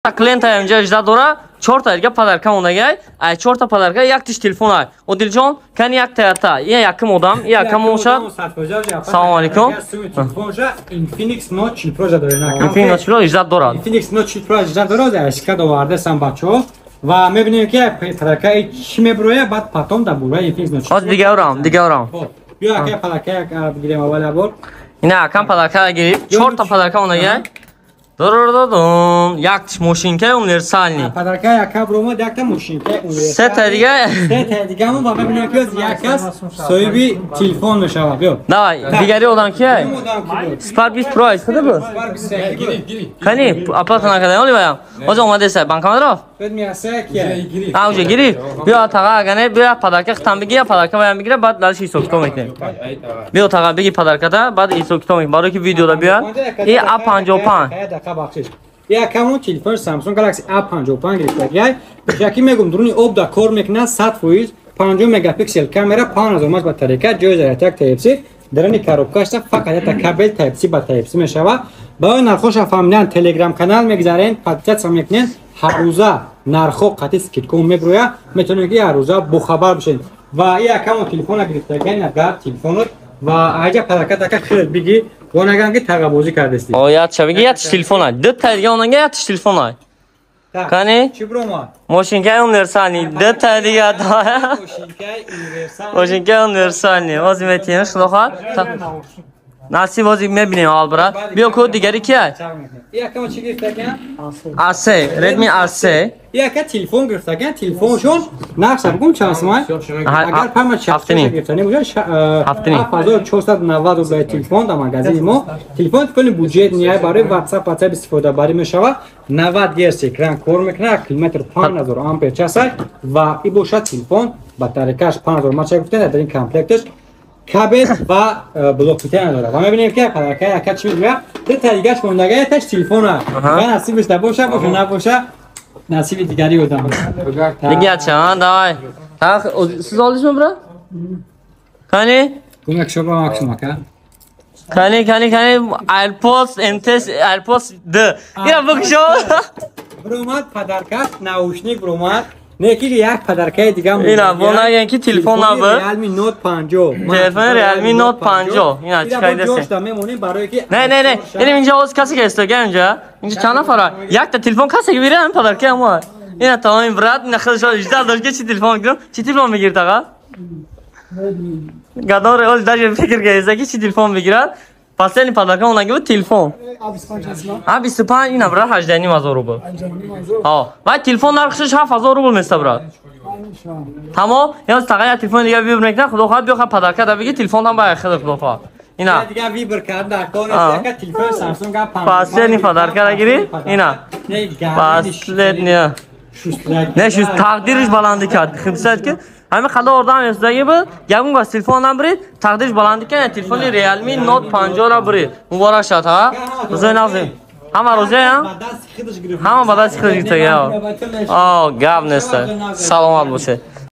Клиента инҷа жда дора, чорта дига подарка мондагай. Ай чорта подарка яктиш телефон ай. Одилҷон, кани як таята. Я яким одам, я якам бошад. Салом алейкум. Infinix Note 40 Pro дорем. Infinix Note 40 Pro иждат дорад. Infinix Note 40 Pro иждат дорад, ашка доварда сам бачо. Ва мебинем ки подарка чӣ меброя, баъд потом дар бораи Infinix Note 40. Ҳоз дигарам, дигарам. Биё ака, подарка бигирем аввал бор. Ина акам подарка гирифт. Чорта подарка мондагай. Дурдудум. Яктиш мошинкаи универсальный. Подарка яка бромад, якта мошинкаи универсальный. Сета дига. Сета дига мо ва мебинем ки як кас соҳиби телефон мешавад. Биё. Давай, дигари одам ки ай? Spark 20 Pro айс куда буд? Кани, оплата накарда, оли ваям. Ҳозир омадеса, банкомат рафт? А, уже гирифт. Биё таға, агане, биё подарка хитам биги, я подарка ваям бигира, баъд дальше ҳисоб китоб мекунем. Биё таға, биги подарката, баъд ҳисоб китоб мекунем. Барои ки видеода биёяд. И A55. Бахшиш. Якамон телефон Samsung Galaxy A55 гирифтагиай. Яки мегум, дуруни об да кор мекунад 100%, 50 мегапиксел камера, 5000 мАч батарейка, ҷои зарядка Type-C, дарани коробкашта фақат якта кабел Type-C ба Type-C мешавад. Барои нархоша фаҳмидан Telegram канал мегзарен, подписаться мекунен, ҳаррӯза нархҳо қатъи скидка меброяд, метавонед ки ҳаррӯза бохабар бошед. Ва якамон телефона гирифтагиай, нагар телефонот ва аҷа подарка така хеле биги. Вонаган ки тағабозӣ кардести. О, ятша биги, ятиш телефон ай. Ду та дига онанга ятиш телефон ай. Кани? Чӣ бромад? Мошинкаи универсальный. Ду та дига. Мошинкаи универсальный. Мошинкаи универсальный. Ҳозир метиҳем, худо хоҳад. Насиб ҳозир мебинем аввал, брат. Биё ку дигари ки ай? Якама чӣ гирифтаган? A3, Redmi A3. Яка телефон гирифтаган, телефоншон нархша бигум чанд сомон? Агар пама чафтини гирифтани бошад, 7490 рубл телефон дар магазини мо. Телефон телефони бюджетный ай, барои WhatsApp истифода барӣ мешавад. 90 Гц экран кор мекунад, аккумулятор 5000 ампер час ай ва и бошад телефон батарейкаш 5000 мАч гуфтем, дар ин комплекташ кабел ва блок пита надорад. Ва мебинем ки подарка яка чӣ мегӯяд? Ду та дигаш мондага, яташ телефона. Ва насибаш набоша, боша набоша, насиби дигари одам. Дига ча, давай. Сиз олдingizmi, брат? Кани? Гумак шоба максим ака. Кани, кани, кани, AirPods MTS AirPods D. Ина бикшо. Бромад подарка, наушник бромад. Не ки як подаркаи дига. Ина бо наган ки телефон набуд. Realme Note 50. Телефон Realme Note 50. Ина чӣ кайдасе? Мемонем барои ки Не, не, не. Инем инҷа оз касе ки истога инҷа. Инҷа чанд нафара? Якта телефон касе ки бира подарка мо. Ина тамоми брат, ина худаш ижда дошт ки чӣ телефон гирам? Чӣ телефон мегирд аға? Гадор оз даже фикр кардеса ки чӣ телефон бигирад. Последний подарка онаги буд телефон. А 25 ина брат 18,5 ҳазор рубл. Ҳа, вай телефон нархшаш 7000 рубл места, брат. Тамом, яз таға я телефон дига выбор мекунад, худо хоҳад, биё ха подарка да биги, телефон ҳам ба хеле худо хоҳад. Ина. Дига выбор кард дар кор яка телефон Samsung A55. Последний подарка да гири. Ина. Последний. Не шуд тақдириш баландӣ кард. Химсад ки ҳамин қадар одам эсдаги буд, ягон газ телефон набирид, тақдириш баландӣ кард, телефони Realme Note 50 ра бирид. Муборак шад, ҳа? Рӯзои нағзем. Ҳама розия? Ҳама ба дасти худаш гирифтага. О, гап нест. Саломат бошед.